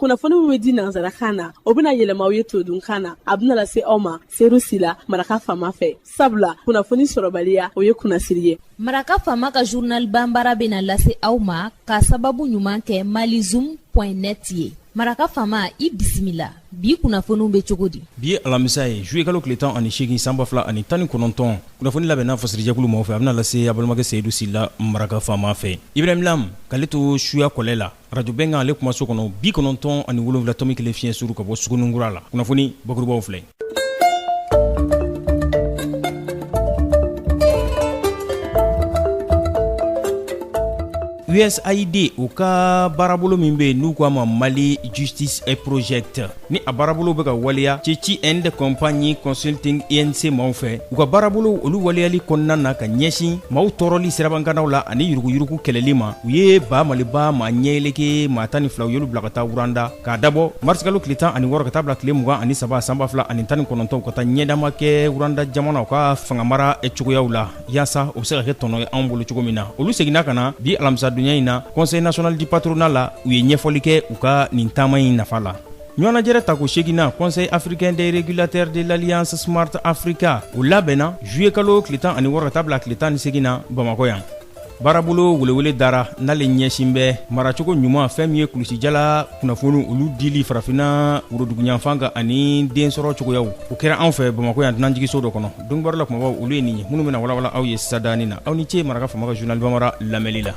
Kunnafoni min bɛ di nansarakan na, o bɛna yɛlɛma aw ye todunkan na. A bɛna lase aw ma Seyidu Sila, Maraka Faama fɛ. Sabula kunnafoni sɔrɔbaliya, o ye kunnasiri ye. Maraka Faama ka journal banbara bɛna lase aw ma ka sababu ɲuman kɛ malizoom point net ye. Maraka Faama, i bisimila. Bi kunnafoniw bɛ cogo di? Bi ye alamisa ye, juillet kalo tile 18, san 2019. Kunnafoni labɛnna fasirijɛkulu maaw fɛ, a bɛna lase a balimakɛ Seyidu Sila, Maraka Faama fɛ. Ibrahim Lam k'ale to suya kɔlɛ la, Radio Bɛnkan ale kumaso kɔnɔ, 97.1 fiɲɛ suru ka bɔ Suguninkura la. Kunnafoni bakurubaw filɛ. USAID u ka baarabolo min bɛ yen n'u ko a ma Mali Justice Project, ni a baarabolo bɛ ka waleya Ceci and Compagnie Consulting INC maaw fɛ, u ka baarabolo olu waleyali kɔnɔna na ka ɲɛsin maaw tɔɔrɔli sirabakannaw la ani yuruguyurugu kɛlɛli ma, u ye ba Maliba maa ɲɛyeleke maa 12, u y'olu bila ka taa Rwanda k'a dabɔ marisikalo tile 16 ka taa bila tile 23 san 2019, ka taa ɲɛdama kɛ Rwanda jamana u ka fangamara cogoyaw la, yaasa o bɛ se ka kɛ tɔnɔ ye anw bolo cogo min na. Olu seginna ka na bi alamisadonya in na Conseil national du patronat la, u ye ɲɛfɔli kɛ u ka nin taama in nafa la. Ɲɔgɔnnajɛrɛ tako seginnan Conseil africain des régulateurs de l'Alliance Smart Africa, o labɛnna juillet kalo tile 16 ka taa bila tile 18 na Bamakɔ yan. Baarabolo welewele dara n'ale ɲɛsin bɛ maracogo ɲuman, fɛn min ye kulusijala kunnafoni olu dili farafinna woroduguyanfan kan ani densɔrɔ cogoyaw, o kɛra anw fɛ Bamakɔ yan dunanjigiso dɔ kɔnɔ. Donkibaru la kumabaw olu ye nin ye minnu bɛna walawala aw ye sadani na. Aw ni ce Maraka Faama ka journal bambara lamɛnli la.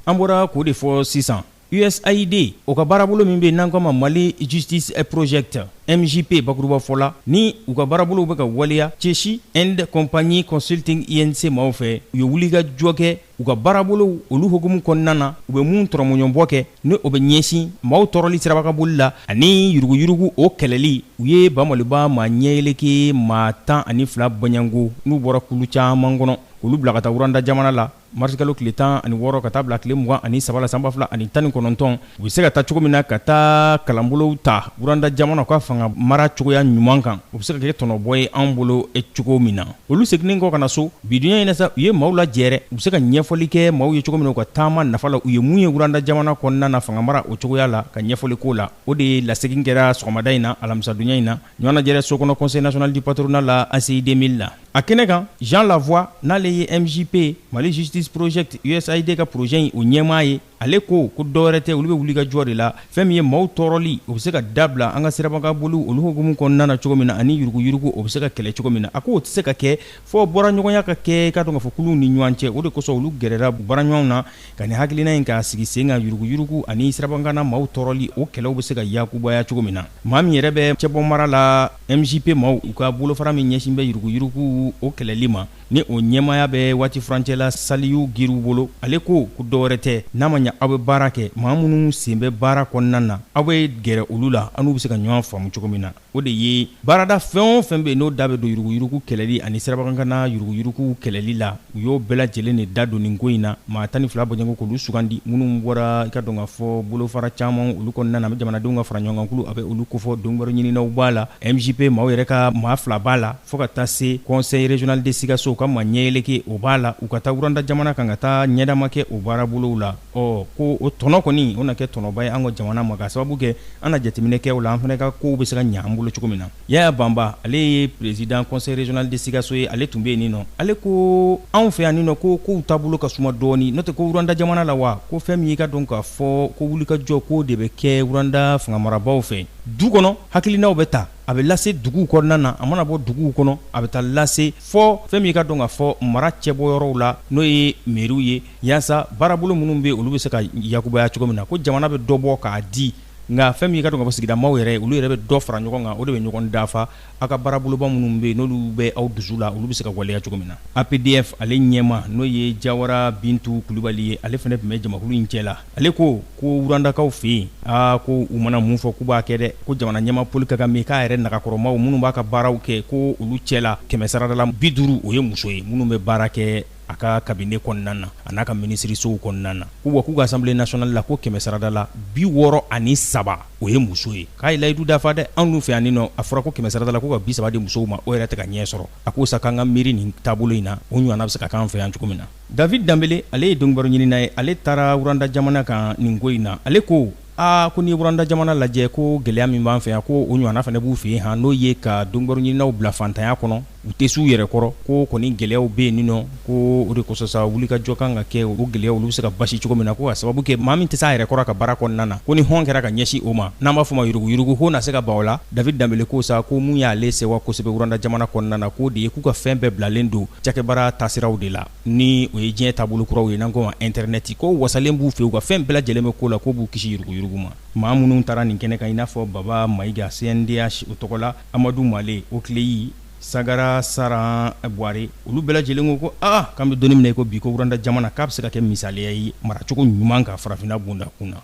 An bɔra k'o de fɔ sisan, USAID o ka baarabolo min bɛ yen n'an k'a ma Mali Justice Project, MJP bakurubafɔ la, ni u ka baarabolow bɛ ka waleya Ceci and Compagnie Consulting INC maaw fɛ, u ye wulikajɔ kɛ u ka baarabolow olu hukumu kɔnɔna na, u bɛ mun tɔrɔmɔɲɔnbɔ kɛ ni o bɛ ɲɛsin maaw tɔɔrɔli sirabakaboli la ani yuruguyurugu o kɛlɛli. U ye ba Maliba maa ɲɛyeleke maa 12 bɔɲɔgɔnko n'u bɔra kulu caman kɔnɔ, k'olu bila ka taa Rwanda jamana la marisikalo tile 16 ka taa bila tile 23 la san 2019, u bɛ se ka taa cogo min na ka taa kalanbolow ta Rwanda jamana ka fanga mara cogoya ɲuman kan, o bɛ se ka kɛ tɔnɔbɔ ye anw bolo cogo min na. Olu seginnen kɔ ka na so bidunya in na sa, u ye maaw lajɛrɛ, u bɛ se ka ɲɛfɔli kɛ maaw ye cogo min na u ka taama nafa la, u ye mun ye Rwanda jamana kɔnɔna na fanga mara o cogoya la, ka ɲɛfɔli k'o la. O de ye lasegin kɛra sɔgɔmada in na, alamisadonya in na, ɲɔgɔnnajɛrɛ so kɔnɔ Conseil national du patronat la ACI 2000 la. A kɛnɛ kan, Jean Lavoie, n'ale ye MJP, Mali Justice Project, USAID ka projet in o ɲɛmaa ye, ale ko ko dɔwɛrɛ tɛ, olu bɛ wulikajɔ de la, fɛn min ye maaw tɔɔrɔli, o bɛ se ka dabila an ka sirabakaboli olu hukumu kɔnɔna na cogo min na, ani yuruguyurugu o bɛ se ka kɛlɛ cogo min na. A ko o tɛ se ka kɛ fo baaraɲɔgɔnya ka kɛ, k'a dɔn k'a fɔ kuluw ni ɲɔgɔn cɛ. O de kosɔn olu gɛrɛra baaraɲɔgɔnw na ka nin hakilina in k'a sigi sen kan, yuruguyurugu ani sirabakanna maaw tɔɔrɔli, o kɛlɛw bɛ se ka yakubaya cogo min na. Maa min yɛrɛ bɛ cɛbɔ mara la MJP maaw u ka bolofara min ɲɛsin bɛ yuruguyurugu o kɛlɛli ma, ni o ɲɛmaaya bɛ waati furancɛ la Saliyu Giriw bolo, ale ko ko dɔwɛrɛ tɛ, n'a ma ɲɛ aw bɛ baara kɛ, maa minnu sen bɛ baara kɔnɔna na, aw bɛ gɛrɛ olu la, aw n'u bɛ se ka ɲɔgɔn faamu cogo min na. O de ye baarada fɛn o fɛn bɛ yen n'o da bɛ don yuruguyurugu kɛlɛli ani sirabakanna yuruguyurugu kɛlɛli la, u y'o bɛɛ lajɛlen de da don nin ko in na. Maa 12 bɔɲɔgɔnko k'olu sugandi, minnu bɔra i ka dɔn k'a fɔ bolofara caman olu kɔnɔna na, a bɛ jamanadenw ka faraɲɔgɔnkankulu, a bɛ olu kofɔ, donkibaru ɲininaw b'a la, MJP maaw yɛrɛ ka maa fila b'a la, fo ka taa se Conseil régional de Sikaso ka maa ɲɛyeleke o b'a la, u ka taa Rwanda jamana kan ka taa ɲɛdama kɛ o baarabolow la. Ɔ ko o tɔnɔ kɔni, o na kɛ tɔnɔba ye an ka jamana ma, k'a sababu kɛ an na jateminɛ kɛ o la, an fana ka kow bɛ se ka ɲɛ an bolo cogo min na. Yaya Banba, ale ye président conseil régional de Sikaso ye, ale tun bɛ yen nin nɔ. Ale ko anw fɛ yan nin nɔ, ko kow taabolo ka suma dɔɔni, n'o tɛ ko Rwanda jamana la wa, ko fɛn min y'i ka dɔn k'a fɔ ko wulikajɔ k'o de bɛ kɛ Rwanda fangamarabaaw fɛ. Du kɔnɔ, hakilinaw bɛ ta, a bɛ lase duguw kɔnɔna na, a mana bɔ duguw kɔnɔ, a bɛ taa lase fɔ fɛn min y'i ka dɔn k'a fɔ mara cɛbɔyɔrɔw la, n'o ye mɛriw ye, yaasa baarabolo minnu bɛ olu bɛ se ka yakubaya cogo min na. Ko jamana bɛ dɔ bɔ k'a di, nka fɛn min y'i ka dɔn k'a fɔ sigidamaaw yɛrɛ, olu yɛrɛ bɛ dɔ fara ɲɔgɔn kan, o de bɛ ɲɔgɔn dafa. Aw ka baaraboloba minnu bɛ yen n'olu bɛ aw dusu la, olu bɛ se ka waleya cogo min na. APDF ale ɲɛmaa, n'o ye Jawara Bintu Kulubali ye, ale fana tun bɛ jamakulu in cɛ la. Ale ko ko Rwandakaw fɛ yen, aa ko u mana mun fɔ k'u b'a kɛ dɛ. Ko jamana ɲɛmaa Paul Kagame k'a yɛrɛ nagakɔrɔmaw minnu b'a ka baaraw kɛ, ko olu cɛ la 100 sarada la 50 o ye muso ye minnu bɛ baara kɛ. a ka cabinet kɔnɔna na a n'a ka minisirisow kɔnɔna na. Ko wa k'u ka assemblée nationale la ko kɛmɛ sarada la 63 o ye muso ye. K'a ye layidu dafa dɛ. Anw dun fɛ yan nɔ, a fɔra ko kɛmɛ sarada la ko ka 30 di musow ma, o yɛrɛ tɛ ka ɲɛ sɔrɔ. A ko sa k'an ka miiri nin taabolo in na, o ɲɔgɔnna bɛ se ka k'an fɛ yan cogo min na. David Danbele, ale ye donkibaru ɲinina ye, ale taara Rwanda jamana kan nin ko in na. Ale ko aa ko n'i ye Rwanda jamana lajɛ, ko gɛlɛya min b'an fɛ yan, ko o ɲɔgɔnna fana b'u fɛ yen han, n'o ye ka donkibaru ɲininaw bila fantanya kɔnɔ, u tɛ s'u yɛrɛ kɔrɔ, ko kɔni gɛlɛyaw bɛ yen nɔ, ko o de kosɔn sa wulikajɔ kan ka kɛ o gɛlɛyaw olu bɛ se ka basi cogo min na, ko ka sababu kɛ maa min tɛ s'a yɛrɛ kɔrɔ a ka baara kɔnɔna na, ko ni hɔn kɛra ka ɲɛsin o ma, n'an b'a fɔ ma yuruguyurugu, k'o na se ka ban o la. David Danbele ko sa ko mun y'ale sewa kosɛbɛ Rwanda jamana kɔnɔna na, k'o de ye k'u ka fɛn bɛɛ bilalen don cakɛbaara taasiraw de la, ni o ye diɲɛ taabolo kuraw ye n'an ko ma internet, ko wasalen b'u fɛ, u ka fɛn bɛɛ lajɛlen bɛ ko la, k'o b'u kisi yuruguyurugu ma. Maa minnu taara nin kɛnɛ kan, i n'a fɔ Baba Mayiga CNDH o tɔgɔ la, Amadu Male OCLEI, Sagara Saran Buware, olu bɛɛ lajɛlen ko ko aa k'an bɛ don min na i ko bi, ko Rwanda jamana k'a bɛ se ka kɛ misaliya ye maracogo ɲuman kan farafinna bonda kun na.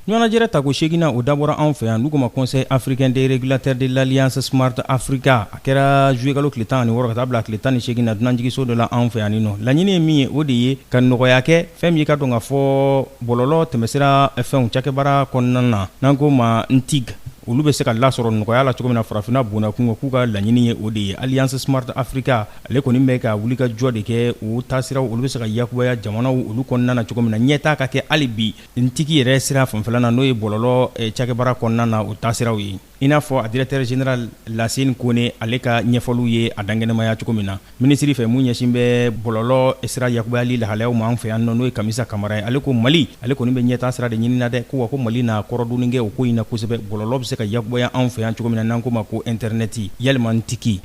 Ɲɔgɔnnajɛrɛ tako seeginnan o dabɔra anw fɛ yan, n'u ko ma Conseil africain des régulateurs de l'Alliance Smart Africa. A kɛra juillet kalo tile 16 ka taa bila tile 18 na dunanjiginso dɔ la anw fɛ yan nɔ. Laɲini ye min ye, o de ye ka nɔgɔya kɛ fɛn min ye ka dɔn ka fɔ bɔlɔlɔ tɛmɛsira fɛnw cakɛbaara kɔnɔna na, n'an ko ma NTIC, olu bɛ se ka lasɔrɔ nɔgɔya la cogo min na farafinna bondakun kan, k'u ka laɲini ye o de ye. Alliance Smart Africa ale kɔni bɛ ka wulikajɔ de kɛ o taasiraw olu bɛ se ka yakubaya jamanaw olu kɔnɔna na cogo min na, ɲɛtaa ka kɛ hali bi NTIC yɛrɛ sira fanfɛla na, n'o ye bɔlɔlɔ cakɛbaara kɔnɔna na o taasiraw ye. I n'a fɔ a directeur général Lasine Kone ale ka ɲɛfɔliw ye a dankɛnɛmaya cogo min na, minisiri fɛ mun ɲɛsin bɛ bɔlɔlɔ sira yakubayali lahalayaw ma an fɛ yan nɔ, n'o ye Kamisa Kamara ye, ale ko Mali ale kɔni bɛ ɲɛtaa sira de ɲini na dɛ, ko wa ko Mali n'a kɔrɔdonni kɛ o ko in na kosɛbɛ, bɔlɔlɔ bɛ se ka yakubaya anw fɛ yan cogo min na, n'an ko ma ko internet yalima NTIC.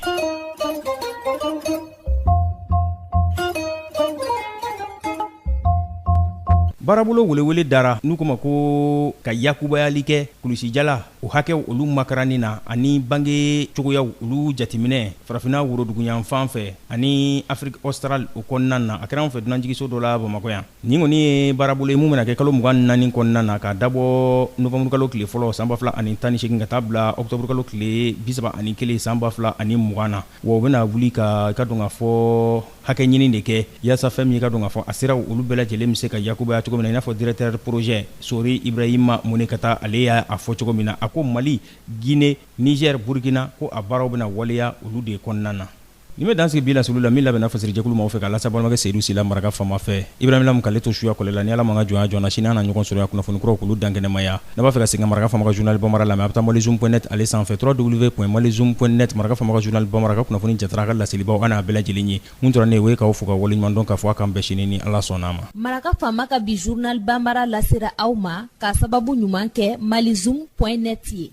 Baarabolo welewele dara n'u ko ma ko ka yakubayali kɛ kulusijala o hakɛw olu makaranni na ani bange cogoyaw olu jateminɛ farafinna woroduguyanfan fɛ ani Afrique australe o kɔnɔna na. A kɛra an fɛ dunanjiginso dɔ la Bamakɔ yan. Nin kɔni ye baarabolo ye mun bɛna kɛ kalo 24 kɔnɔna na, k'a dabɔ novembre kalo tile fɔlɔ san 2018 ka taa bila octobre kalo tile 31 san 2020 na. Wa u bɛna wuli ka i ka dɔn ka fɔ hakɛ ɲini de kɛ yaasa fɛn min i ka dɔn ka fɔ a siraw olu bɛɛ lajɛlen bɛ se ka yakubaya cogo min na, i n'a fɔ directeur projet Sori Ibrahima Munekata ale y'a fɔ cogo min na. A ko Mali, Guinée, Niger, Burkina ko a baaraw bɛna waleya olu de kɔnɔna na. Nin bɛ dan sigi bi laseliw la min labɛnna fasirijɛkulu maaw fɛ k'a lase balimakɛ Seyidu Sila maraka faama fɛ. Ibrahim Lam k'ale to suya kɔlɛ la. Ni Ala m'an ka jɔnya jɔ an na, sini an na ɲɔgɔn sɔrɔ yan kunnafoni kuraw k'olu dankɛnɛmaya. N'a b'a fɛ ka segin ka maraka faama ka journal bambara lamɛn, a bɛ taa malizoom point net ale sanfɛ, www.malizoom point net. Maraka faama ka journal bambara ka kunnafoni jatara a ka laselibaw an n'a bɛɛ lajɛlen ye. Mun tora ne ye, o ye k'aw fo ka waleɲuman dɔn k'a fɔ a k'an bɛn sini ni Ala sɔnna a ma. Maraka faama ka bi journal bambara lasera aw ma k'a sababu ɲuman kɛ malizoom point net ye.